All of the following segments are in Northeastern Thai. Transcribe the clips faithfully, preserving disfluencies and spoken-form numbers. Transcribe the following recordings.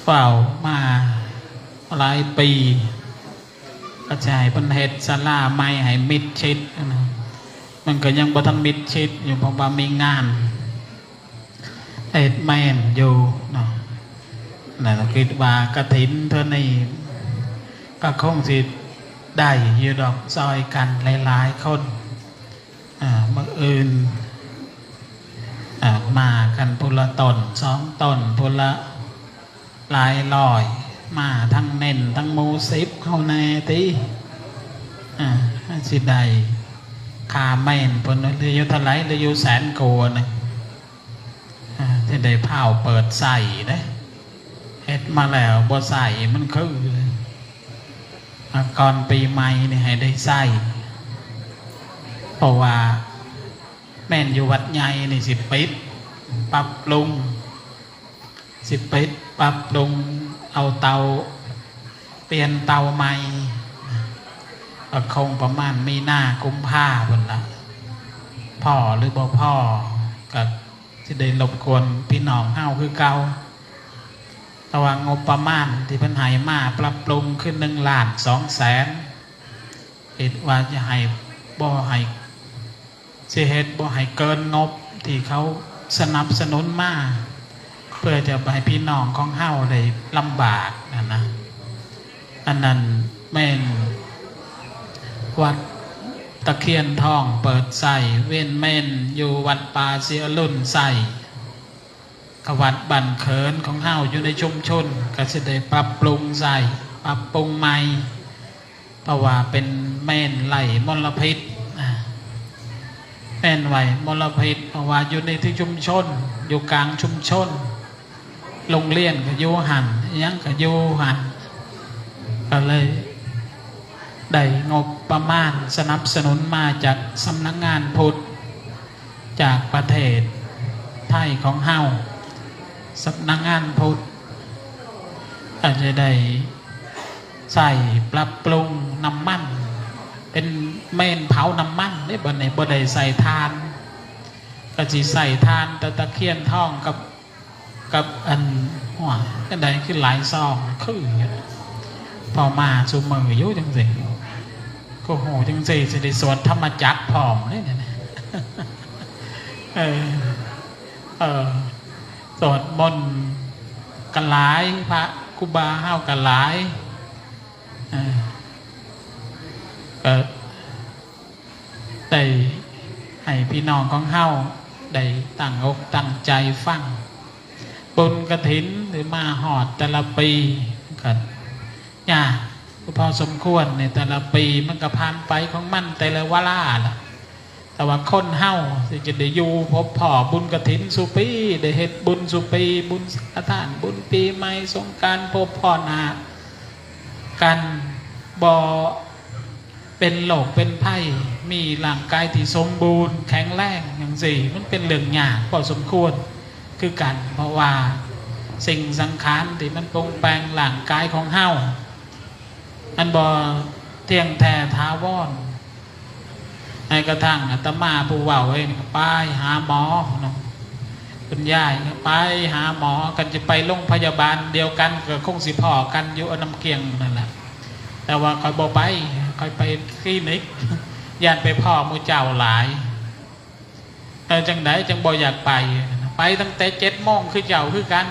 เฝ้ามาหลายปี ก็จะให้เพิ่นเฮ็ดศาลาใหม่ให้มิดชิดนะ มันก็ยังบ่ทันมิดชิดอยู่ เพราะว่ามีงานเฮ็ดแม่นอยู่เนาะ นั่นก็คิดว่ากฐินเทื่อนี้ก็คงสิได้อยู่ดอก ซอยกันหลายๆคน อ่า มื้ออื่น อ่า มากันผู้ละตนสองตน ผู้ละหลายร้อย มาทั้งเน้นทั้งหมู่สิบเฮาแน่ติ อ่า สิได้ค่าแม่นเพิ่น หรืออยู่เท่าไหร่ หรืออยู่แสนกว่านึง อ่า สิได้พาเปิดใช้เด้ เฮ็ดมาแล้วบ่ใช้มันคือ อ่า ก่อนปีใหม่นี่ให้ได้ใช้ เพราะว่าแม่นอยู่วัดใหญ่นี่สิปิด ปรับปรุง สิปิด ปรับปรุง เอาเตา เปลี่ยนเตาใหม่ ก็คงประมาณมีนากุมภาพุ้นละ พ้อหรือบ่พ้อ ก็สิได้รบกวนพี่น้องเฮาคือเก่า แต่ว่างบประมาณที่เพิ่นให้มาปรับปรุงคือหนึ่งล้านสองแสน คิดว่าจะให้ บ่ให้ สิเฮ็ดบ่ให้เกินงบที่เขาสนับสนุนมา เพื่อจะให้พี่น้องของเฮาได้ลำบากนั่นนะ อันนั้นแม่นวัดตะเคียนทองเปิดใช้ เว้นแม่นอยู่วัดป่าศรีอรุณใช้ กับวัดบ้านเขินของเฮาอยู่ในชุมชน ก็สิได้ปรับปรุงใช้ ปรับปรุงใหม่ เพราะว่าเป็นแม่นไล่มลพิษ อ่า แม่นไล่มลพิษ เพราะว่าอยู่ในที่ชุมชน อยู่กลางชุมชน โรงเรียนก็อยู่หั่น อิหยังก็อยู่หั่น ก็เลยได้งบประมาณสนับสนุนมาจากสำนักงานพุทธ จากประเทศไทยของเฮา สำนักงานพุทธ ก็จะได้ใช้ปรับปรุงน้ำมัน เป็นแม่นเผาน้ำมันเด้ บัดนี้บ่ได้ใช้ถ่าน ก็สิใช้ถ่านแต่ตะเคียนทองกับ กับอัน หัวจั่งใดคือหลายซอง คืออยู่นะ พอมาซุมื้ออยู่จั่งซี้ ก็โหจั่งซี้ สิได้สวดธรรมจักรพร้อมเลยเนี่ยนะ เออ เออ สวดมนต์ก็หลาย พระครูบาเฮาก็หลาย เออ ก็ได้ให้พี่น้องของเฮาได้ตั้งอกตั้งใจฟัง บุญกฐินที่มาฮอดแต่ละปีก็ยากพอสมควร ในแต่ละปีมันก็ผ่านไปของมันแต่ละวาระล่ะ แต่ว่าคนเฮาที่จะได้อยู่พบพ้อบุญกฐินสู่ปี ได้เฮ็ดบุญสู่ปี บุญสังฆทาน บุญปีใหม่ สงกรานต์ พบพ้อหน้ากัน บ่เป็นโรคเป็นภัย มีร่างกายที่สมบูรณ์แข็งแรงจั่งซี้ มันเป็นเรื่องยากพอสมควรคือกัน เพราะว่าสิ่งสังขารที่มันปรุงแต่งร่างกายของเฮา มันบ่เที่ยงแท้ถาวร แม้กระทั่งอาตมาผู้เว้าเองก็ไปหาหมอเนาะ คุณยายก็ไปหาหมอ กันจะไปโรงพยาบาลเดียวกันก็คงสิพ้อกันอยู่น้ำเกลี้ยงนั่นแหละ แต่ว่าข้อยบ่ไป ข้อยไปคลินิก ย้านไปพ้อหมู่เจ้าหลาย เออ จั่งใดจั่งบ่อยากไป ไปตั้งแต่เจ็ดโมงคือเจ้าคือกัน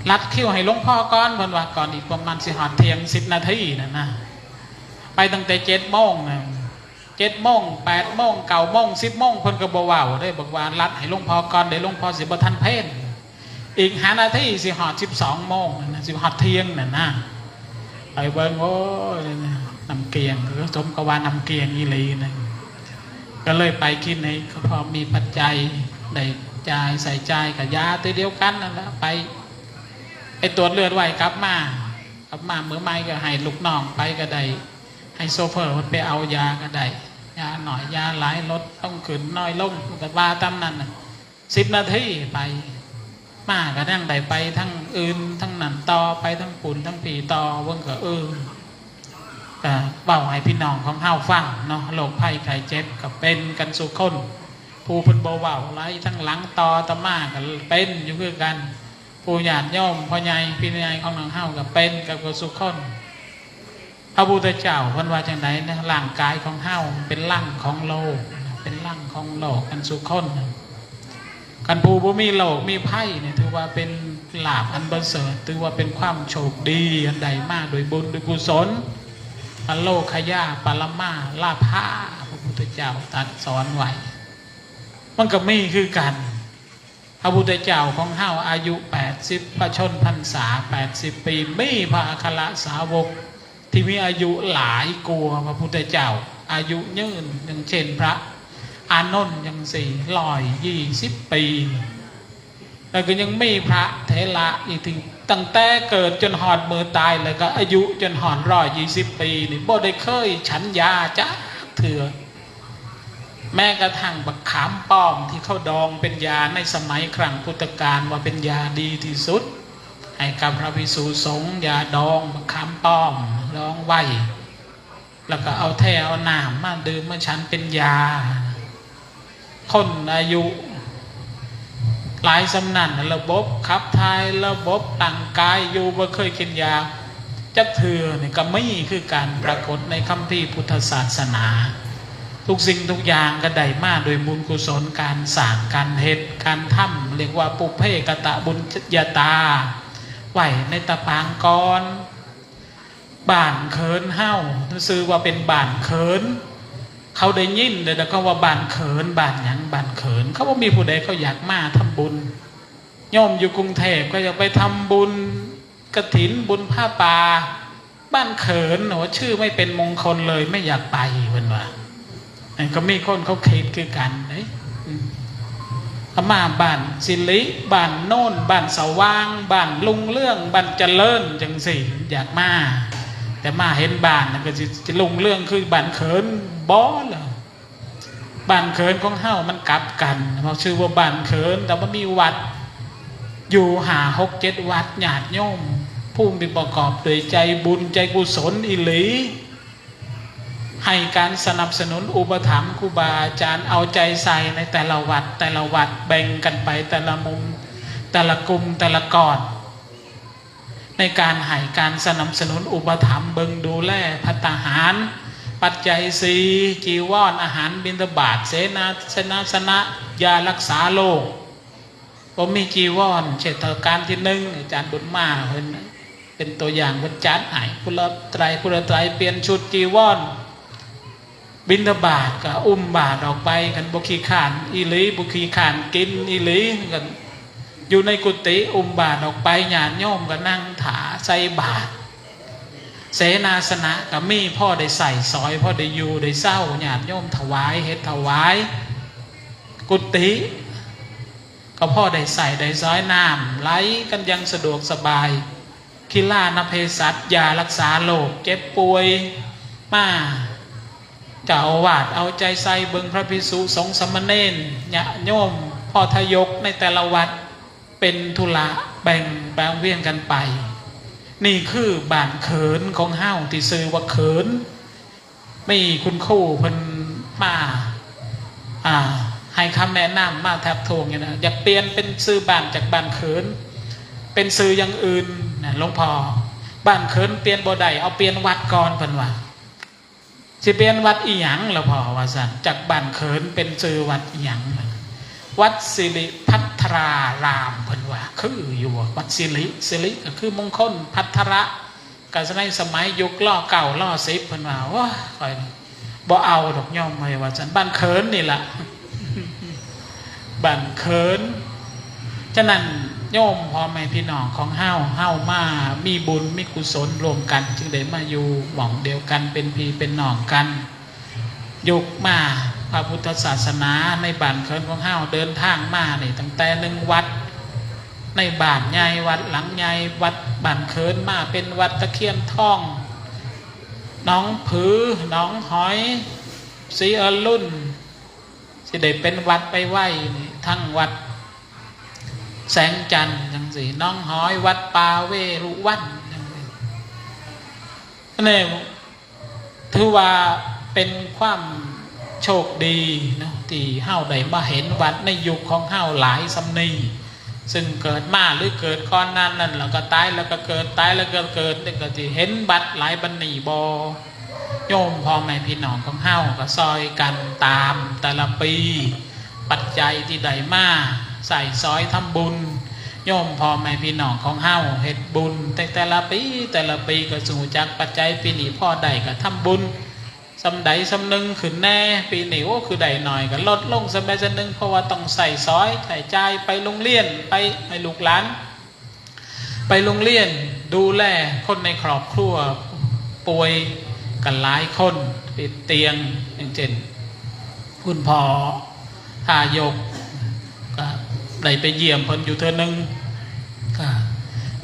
รัดคิวให้หลวงพ่อก่อน เพิ่นว่า ก่อนอีกประมาณสิฮอดเที่ยงสิบนาทีนั่นนะ ไปตั้งแต่เจ็ดโมงนะ เจ็ดโมง แปดโมง เก้าโมง สิบโมง เพิ่นก็บ่เว้าเด้ บอกว่ารัดให้หลวงพ่อก่อน เดี๋ยวหลวงพ่อสิบ่ทันเพล อีกห้านาทีสิฮอดสิบสองโมงนั่นนะ สิฮอดเที่ยงนั่นนะ ไปเบิ่ง โอ้ย น้ำเกลี้ยง ก็สมกับว่าน้ำเกลี้ยงอีหลีนะ ก็เลยไปคลินิก ก็พอมีปัจจัย ได้จ่าย ใส่จ่ายกับยาตัวเดียวกันนั่นแหละ ไป ไปตรวจเลือดไว้ กลับมา กลับมามื้อใหม่ก็ให้ลูกน้องไปก็ได้ ให้โชเฟอร์มันไปเอายาก็ได้ ยาหน่อย ยาหลาย ลดลงขึ้นน้อยลง ก็ว่าตามนั้นน่ะ สิบนาทีไป มาก็ยังได้ไปทั้งอื่น ทั้งนั้นต่อ ไปทั้งปุ้นทั้งผีต่อ เบิ่งก็ เออ ก็เว้าให้พี่น้องของเฮาฟังเนาะ โรคภัยไข้เจ็บก็เป็นกันสู่คน ผู้เพิ่นบ่เว้าหลาย ทั้งหลังต่ออาตมาก็เป็นอยู่คือกัน ผู้ ผู้ญาติโยมพ่อใหญ่พี่ใหญ่ของน้องเฮาก็เป็นกับสุคน พระพุทธเจ้าเพิ่นว่าจังไดนะ ร่างกายของเฮาเป็นรังของโลก เป็นรังของโลกกันสุคน คันผู้บ่มีโรคมีภัยเนี่ย ถือว่าเป็นลาภอันประเสริฐ ถือว่าเป็นความโชคดีอันใดมาโดยบุญโดยกุศล อโลคยาปรมาลาภา พระพุทธเจ้าตรัสสอนไว้ มันก็มีคือกัน พระพุทธเจ้าของเฮาอายุแปดสิบ พระชนพรรษาแปดสิบปี มีพระอัครสาวกที่มีอายุหลายกว่าพระพุทธเจ้า อายุยืน อย่างเช่นพระอานนท์ จังซี่ ร้อยยี่สิบปี แล้วก็ยังมีพระเถระอีกที่ตั้งแต่เกิดจนฮอดมื้อตาย แล้วก็อายุจนฮอด ร้อยยี่สิบปี นี่บ่ได้เคยฉันยาจักเทื่อ แม้กระทั่งบักขามป้อมที่เขาดองเป็นยาในสมัยครั้งพุทธกาล ว่าเป็นยาดีที่สุด ให้กับพระภิกษุสงฆ์ ยาดองบักขามป้อมดองไว้ แล้วก็เอาแท้เอาน้ำมาดื่มมาฉันเป็นยา คนอายุหลายส่ำนั้น ระบบขับถ่าย ระบบร่างกายอยู่บ่เคยกินยาจักเทื่อนี่ก็มีคือการปรากฏในคัมภีร์พุทธศาสนา ทุกสิ่งทุกอย่างก็ได้มาโดยบุญกุศล การสร้าง การเฮ็ด การทำ เรียกว่าปุพเพกตบุญญาตา ไว้ในตะปางก่อน บ้านเขินเฮาซื่อว่าเป็นบ้านเขิน เขาได้ยินแต่เขาว่าบ้านเขิน บ้านหยัง บ้านเขิน เขาบ่มีผู้ใดเขาอยากมาทำบุญ โยมอยู่กรุงเทพก็อยากไปทำบุญกฐิน บุญผ้าป่า บ้านเขิน โอ้ ชื่อไม่เป็นมงคลเลย ไม่อยากไป เพิ่นว่า อันก็มีคนเขาคิดคือกันเด้ อืม อามาบ้านสิริ บ้านโน่น บ้านสว่าง บ้านรุ่งเรือง บ้านเจริญ จังซี่ อยากมา แต่มาเห็นบ้านนั่นก็สิ จะรุ่งเรืองคือบ้านเขินบ่ล่ะ บ้านเขินของเฮามันกลับกัน เพราะชื่อว่าบ้านเขิน แต่ว่ามีวัด อยู่ห้าหกเจ็ดวัด ญาติโยม ผู้มีประกอบด้วยใจบุญใจกุศลอีหลี ให้การสนับสนุนอุปถัมภ์ครูบาอาจารย์ เอาใจใส่ในแต่ละวัด แต่ละวัด แบ่งกันไปแต่ละมุม แต่ละกลุ่ม แต่ละก้อน ในการให้การสนับสนุนอุปถัมภ์เบิ่งดูแลภัตตาหาร ปัจจัยสี่ จีวร อาหารบิณฑบาต เสนาสนะ ยารักษาโรค บ่มีจีวร เช่นรัชกาลที่หนึ่ง อาจารย์บุญมาเพิ่นเป็นตัวอย่าง เพิ่นจัดให้ ผู้ละไตร ผู้ละไตร เปลี่ยนชุดจีวร บิณฑบาตก็อุ้มบาตรออกไป คันบ่ขี้คร้านอีหลี บ่ขี้คร้านกินอีหลี ก็อยู่ในกุฏิอุ้มบาตรออกไป ญาติโยมก็นั่งถ่าใส่บาตร เสนาสนะก็มีพอได้ใช้สอย พอได้อยู่ได้เซา ญาติโยมถวาย เฮ็ดถวาย กุฏิก็พอได้ใช้ได้สอย น้ำไหลกันอย่างสะดวกสบาย คีลานเภสัช ยารักษาโรค เจ็บป่วยมา เจ้าอาวาสเอาใจใส่เบิ่งพระภิกษุสงฆ์สามเณร ญาติโยม พอทยกในแต่ละวัด เป็นธุระแบ่งแบ่งเวียนกันไป นี่คือบ้านเขินของเฮาที่ชื่อว่าเขิน มีคุณครูเพิ่นมา อ่า ให้คำแนะนำ มาทักท้วงอยู่นะ อยากเปลี่ยนเป็นชื่อบ้านจากบ้านเขิน เป็นชื่ออย่างอื่นนะหลวงพ่อ บ้านเขินเปลี่ยนบ่ได้ เอาเปลี่ยนวัดก่อน เพิ่นว่า สิเปลี่ยนวัดอีหยังล่ะพ่อ ว่าซั่น จากบ้านเขินเป็นชื่อวัดอีหยัง วัดสิริภัทราราม เพิ่นว่า คืออยู่บ่ วัดสิริ สิริก็คือมงคล ภัทระ ก็ในสมัยยุค ร.เก้า ร.สิบ เพิ่นว่า โอ้ย ข้อยบ่เอาดอกโยมเอ้ย ว่าซั่น บ้านเขินนี่ล่ะ บ้านเขิน ฉะนั้นโยมพ่อแม่พี่น้องของเฮา เฮามามีบุญมีกุศลร่วมกัน จึงได้มาอยู่หม่องเดียวกัน เป็นพี่เป็นน้องกัน ยุคมาพระพุทธศาสนาในบ้านเขินของเฮา เดินทางมานี่ตั้งแต่หนึ่งวัด ในบ้านใหญ่ วัดหลังใหญ่ วัดบ้านเขิน มาเป็นวัดตะเคียนทอง หนองผือ หนองหอย ศรีอรุณ สิได้เป็นวัดไปไว้นี่ ทั้งวัดแสงจันทน์จังซี่ หนองหอย วัดป่าเวรุวันจังซี่ อันนี้ถือว่าเป็นความโชคดีเนาะ ที่เฮาได้มาเห็นวัดในยุคของเฮาหลายส่ำนี้ ซึ่งเกิดมาหรือเกิดก่อนหน้านั้น แล้วก็ตายแล้วก็เกิด ตายแล้วก็เกิด นี่ก็สิเห็นบัดหลายบัดนี้บ่ โยมพ่อแม่พี่น้องของเฮาก็ซ่อยกันตามแต่ละปี ปัจจัยที่ได้มาใส่ซอยทำบุญ โยมพ่อแม่พี่น้องของเฮาเฮ็ดบุญแต่แต่ละปี แต่ละปีก็สิฮู้จักปัจจัย ปีนี้พอได้ก็ทำบุญส่ำใดส่ำหนึ่งขึ้นแหน่ ปีนี้โอ้คือได้หน่อยก็ลดลงส่ำใดส่ำหนึ่ง เพราะว่าต้องใส่ซอยใส่จ่ายไปโรงเรียน ไปให้ลูกหลาน ไปโรงเรียน ดูแลคนในครอบครัวป่วยกันหลายคนติดเตียง อย่างเช่น คุณพ่อทายกก็ได้ไปเยี่ยมเพิ่นอยู่เทื่อหนึ่ง ก็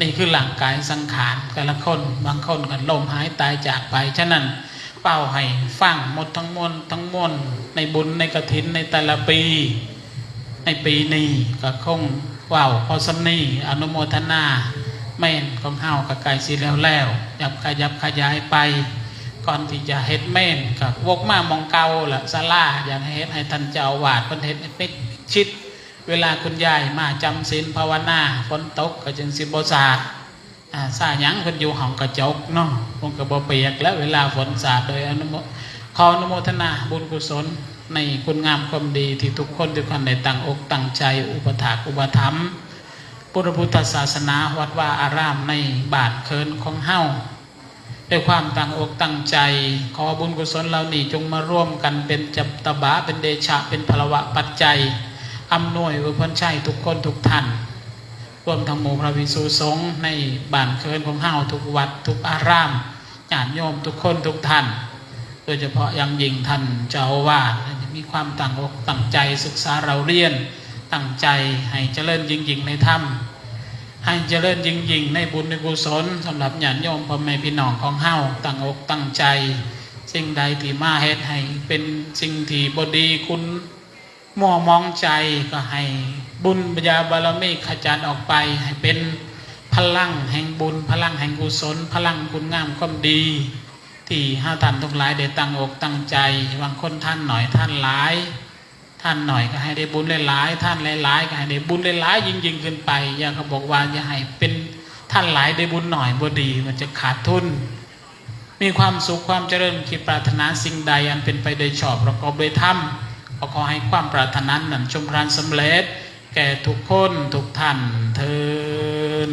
นี่คือร่างกายสังขารแต่ละคน บางคนก็ล้มหายตายจากไป ฉะนั้นเว้าให้ฟังหมดทั้งมวลทั้งมวล ในบุญในกฐินในแต่ละปี ในปีนี้ก็คงเว้าพอส่ำนี้ อนุโมทนา เมนของเฮาก็ใกล้สิแล้วแล้ว ยับขยับขยายไป ก่อนที่จะเฮ็ดเมนก็วกมาหม่องเก่าละ ศาลาอยากให้เฮ็ดให้ท่านเจ้าอาวาสเพิ่นเฮ็ดให้มิดชิด เวลาคุณยายมาจำศีลภาวนา ฝนตกก็จึงสิบ่สาด อ่า ซ่าหยัง เพิ่นอยู่ห้องกระจกเนาะ เพิ่นก็บ่เปียกแล้ว เวลาฝนสาด โดยอนุโม ขออนุโมทนาบุญกุศลในคุณงามความดีที่ทุกคนทุกท่านได้ตั้งอกตั้งใจอุปถากอุปถัมภ์พุทธพุทธศาสนา วัดวาอารามในบ้านเคินของเฮา ด้วยความตั้งอกตั้งใจ ขอบุญกุศลเหล่านี้จงมาร่วมกันเป็นจัตตบะ เป็นเดชะ เป็นพลวะปัจจัย อำนวยอวยพรชัยทุกคนทุกท่าน รวมทั้งหมู่พระภิกษุสงฆ์ในบ้านเคินของเฮาทุกวัดทุกอาราม ญาติโยมทุกคนทุกท่าน โดยเฉพาะอย่างยิ่งท่านเจ้าอาวาส ให้มีความตั้งอกตั้งใจศึกษาเล่าเรียน ตั้งใจให้เจริญยิ่งยิ่งในธรรม ให้เจริญยิ่งยิ่งในบุญในกุศล สำหรับญาติโยมพ่อแม่พี่น้องของเฮา ตั้งอกตั้งใจ สิ่งใดที่มาเฮ็ดให้เป็นสิ่งที่บ่ดี คุณมัวหมองใจ ก็ให้บุญญาบารมีขจัดออกไป ให้เป็นพลังแห่งบุญ พลังแห่งกุศล พลังคุณงามความดี ที่เฮาท่านทั้งหลายได้ตั้งอกตั้งใจ บางคนทานหน่อยทานหลาย ทานหน่อยก็ให้ได้บุญหลายๆ ทานหลายๆ ก็ให้ได้บุญหลายๆ ยิ่งๆ ขึ้นไป อย่าก็บอกว่าอย่าให้เป็นทานหลายได้บุญหน่อย บ่ดี มันจะขาดทุน มีความสุขความเจริญ คิดปรารถนาสิ่งใดอันเป็นไปโดยชอบประกอบโดยธรรม ก็ขอให้ความปรารถนานั้นสมพรานสำเร็จ แก่ทุกคนทุกท่านเทอญ